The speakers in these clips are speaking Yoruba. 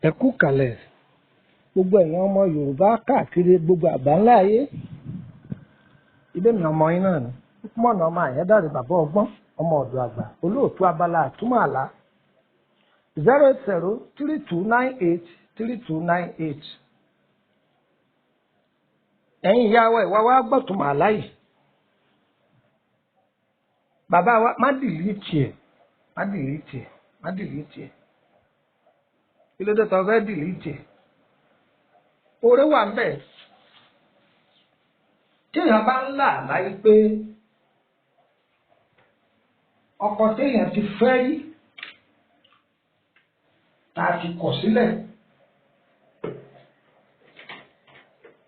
Ẹ kú kalẹ̀ gbogbo ẹ̀yin ọmọ Yorùbá káàkiri gbogbo àgbáńlá ayé. Ibẹ̀ mi ọmọ yín náà ni Lukman ọmọ Àyándàrè, bàbá ọgbọ́n, ọmọ ọ̀dọ̀ àgbà, olóòtú abala àtúmọ̀ àlá. 08032983298. Ẹ̀yin ìyá wa, ìwà wa gbọ́tùmọ̀ àlá yìí. Bàbá wa, má delete ẹ̀, má delete ẹ̀, má delete ẹ̀. Kí ló dé tó fẹ́ delete ẹ̀? Oore wà ń bẹ̀. Téèyàn bá ń là láyé pé ọkọ téèyàn ti fẹ́ rí tá a ti kọ̀ sílẹ̀,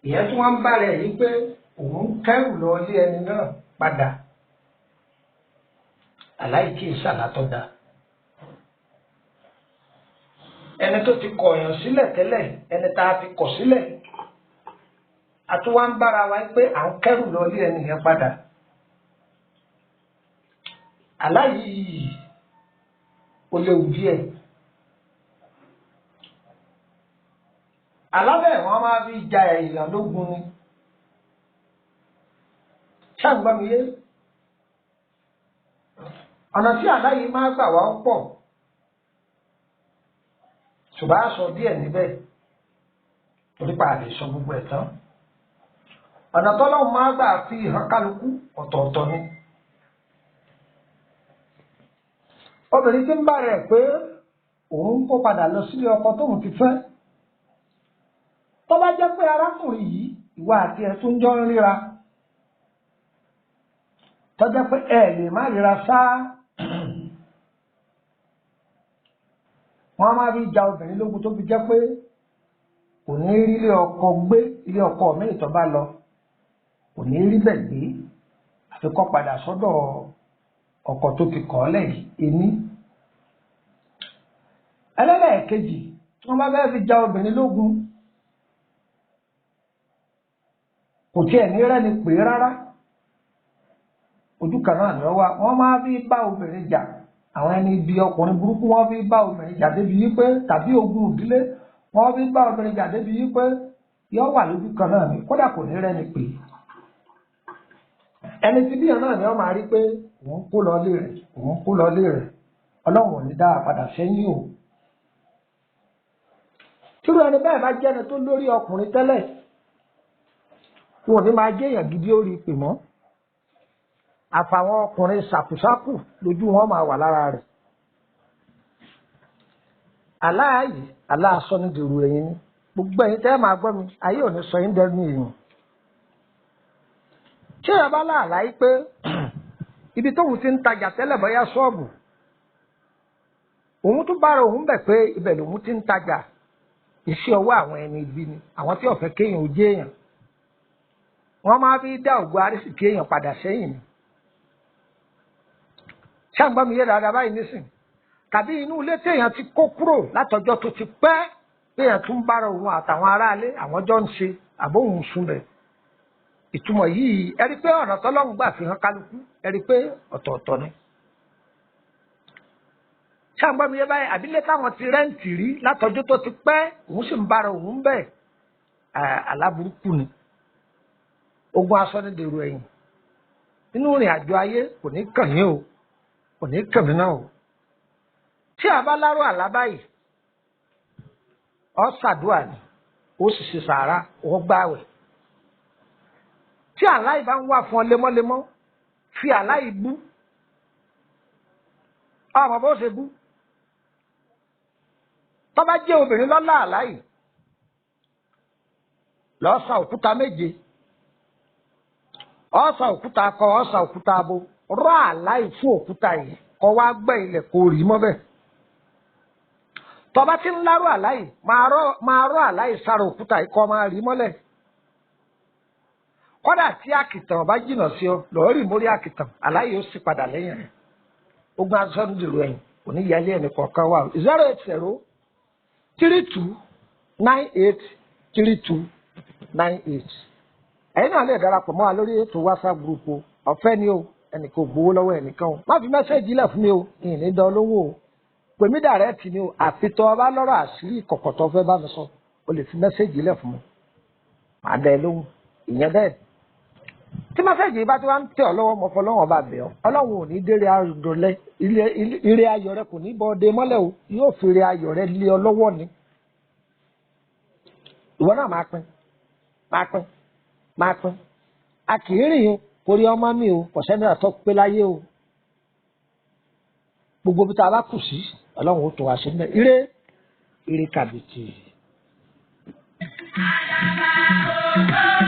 ìyẹn tí wọ́n ń bá rẹ̀ yí pé òun kẹ́rù lọ ilé ẹni náà padà, aláìkí ìsàlátọ́ da. Ẹni tó ti kọ̀yàn sílẹ̀ tẹ́lẹ̀, ẹni tá a ti kọ̀ sílẹ̀, àtúwá ń bára wa pé à ń kẹ́rù lọ ilé ẹni yẹn padà. Aláyìí ó léwu díẹ̀. Alábẹ̀ wọn máa fi ja èèyàn lógun ni. Ṣáàgbọ́n mi yé? Ọ̀nà tí aláyìí máa gbà wá pọ̀, ṣùgbọ́n a sọ díẹ̀ níbẹ̀ torí pa àlè sọ gbogbo ẹ̀ tán. Ọ̀nà tọ́lọ́hun máa gbà fi hàn kálukú ọ̀tọ̀ọ̀tọ̀ ni. Obìnrin tí ń bá rẹ̀ pé òun kó padà lọ sílé ọkọ tóun ti fẹ́, tó bá jẹ́ pé arákùnrin yìí ìwà àti ẹ̀ tún jọ ń ríra, tó jẹ́ pé ẹ lè má ríra sáá, wọ́n máa fi ja obìnrin lógun tó fi jẹ́ pé kò ní rí ilé ọkọ gbé, ilé ọkọ míì tó bá lọ kò ní rí bẹ̀ gbé, àfi kó padà sọ́dọ̀ ọkọ tó ti kọ̀ ọ́ lẹ́yìn ení. Ẹlẹ́lẹ́ẹ̀kejì tí wọ́n bá fẹ́ fi ja obìnrin lógun, kò tiẹ̀ ní rẹ́ni pè é rárá, ojú kan náà ni wọ́n wá. Wọ́n máa fi bá obìnrin jà, àwọn ẹni ibi ọkùnrin burúkú wọ́n fi bá obìnrin jà débi wípé, tàbí ogun ìdílé wọ́n fi bá obìnrin jà débi wípé yọ wà lójú kan náà ni, kódà kò ní rẹ́ni pè é. Ẹni tí bíyàn náà ni wọ́n máa rí pé òun kó lọ lé rẹ̀, òun kó lọ lé rẹ̀. Ọlọ́run ò ní dá a padà sẹ́yìn o. Tírú ẹni bẹ́ẹ̀ bá jẹ́ni tó lórí ọkùnrin tẹ́lẹ̀, wọn ò ní máa jẹ́ èèyàn gidi ó rí pè mọ́. Àfàwọn ọkùnrin ṣàkúṣàkù lójú wọn máa wà lára rẹ̀. Aláàyè aláàsọ ní dèrò ẹ̀yìn ni. Gbogbo ẹ̀yin tẹ́ máa gbọ́ mi, ayé ò ní sọ yín dẹnu èèyàn. Tí èèyàn bá láàlá yìí pé ibi tóun ti ń tajà tẹ́lẹ̀, bóyá ṣọ́ọ̀bù, òun tún bára òun bẹ̀ pé ibẹ̀ lòun ti ń tajà, iṣẹ́ ọwọ́ àwọn ẹni ibi ni, àwọn tí ó fẹ́ kéèyàn ó jẹ́ èèyàn. Wọ́n máa fi dá ògo arísìkí èèyàn padà sẹ́yìn ni. Ṣáàgbọ́n mi yé dáadáa báyìí nísìn? Tàbí inú ilé téèyàn ti kó kúrò látọjọ́ tó ti pẹ́, téèyàn tún bára òun àtàwọn aráalé àwọn jọ ń ṣe àbóhùn sunbẹ̀. Ìtumọ̀ yìí, ẹ rí pé ọ̀nà tọ́lọ́run gbà fi hàn kálukú, ẹ rí pé ọ̀tọ̀ọ̀tọ̀ ni. Ṣáàgbọ́n mi yé báyìí? Àbílẹ̀ táwọn ti rẹ́ǹtì rí látọjọ́ tó ti pẹ́, òun sì ń bára òun bẹ̀, aláburúkú ni. Ogun aṣọ ní dèrò ẹ̀yìn. Nínú ìrìn àjò ayé kò ní kàn yín o, kò ní kàn mí náà o. Tí a bá lárò àlá báyìí, Ọ ṣàdúrà ni, ó sì ṣe sàárà, ó gbààwẹ̀. Tí àlá yìí bá ń wà fún ọ lemọ́lemọ́, fi àlá yìí bú. Ọmọ bó ṣe bú. Tó bá jẹ́ obìnrin lọ́lá àlá yìí, lọ sa òkúta 7. Ó sa òkúta akọ, ó sa òkúta abo. Rọ àlá yìí fún òkúta yìí, kó wá gbẹ́ ilẹ̀ kó rí mọ́ bẹ́ẹ̀. Tó bá ti ń lárò àlá yìí, máa rọ àlá yìí sára òkúta yìí kó máa rí mọ́lẹ̀. Kódà tí àkìtàn bá jìnnà sí ọ, lọ́ọ́ rì mórí àkìtàn, àlá yìí ó sì padà lẹ́yìn rẹ̀. Ogun asọ́nùdìrò ẹ̀yìn kò ní yálé ẹnì kọ̀ọ̀kan wà. 080 32 98 32 98. Ẹ̀yin náà lè darapọ̀ mọ́ wa lórí ètò WhatsApp group o. Ọ̀fẹ́ ni o, ẹnìkan ò gbowó lọ́wọ́ ẹnìkan o. Má fi mẹ́sẹ̀gì lẹ̀ fún mi o, ìní dán lówó o. Pè mí dàrẹ́ẹ̀tì ni o, àfi tọ́ ọ bá lọ́rọ̀ àṣírí ìkọ̀kọ̀ tó fẹ́ bá mi sọ, o lè fi mẹ́sẹ̀gì lẹ̀ fún mi. Màá dá ẹ lóhùn, ìyẹn bẹ́ẹ̀. Tí mẹ́sẹ̀gì bá ti wá ń tẹ̀ ọ́ lọ́wọ́, mo fọlọ́wọ́n bá bẹ̀ ọ́. Ọlọ́run ò ní délé ayọ̀ rẹ, ire ayọ̀ rẹ kò ní bọ́ ọdẹ mọ́lẹ̀ o, yóò fi ire ayọ̀ rẹ lé ọ lọ́wọ́ ni. Ìwọ náà máa pín, máa pín, máa pín. A kì í rìn o, kò rí ọmọ mi o, kò sẹ́ni àtọ́ pé láyé o. Gbogbo bí tá a bá kù sí, Ọlọ́run ó tún wá sí mẹ́. Ire, ire kàbìtì. Àdàbà ògo.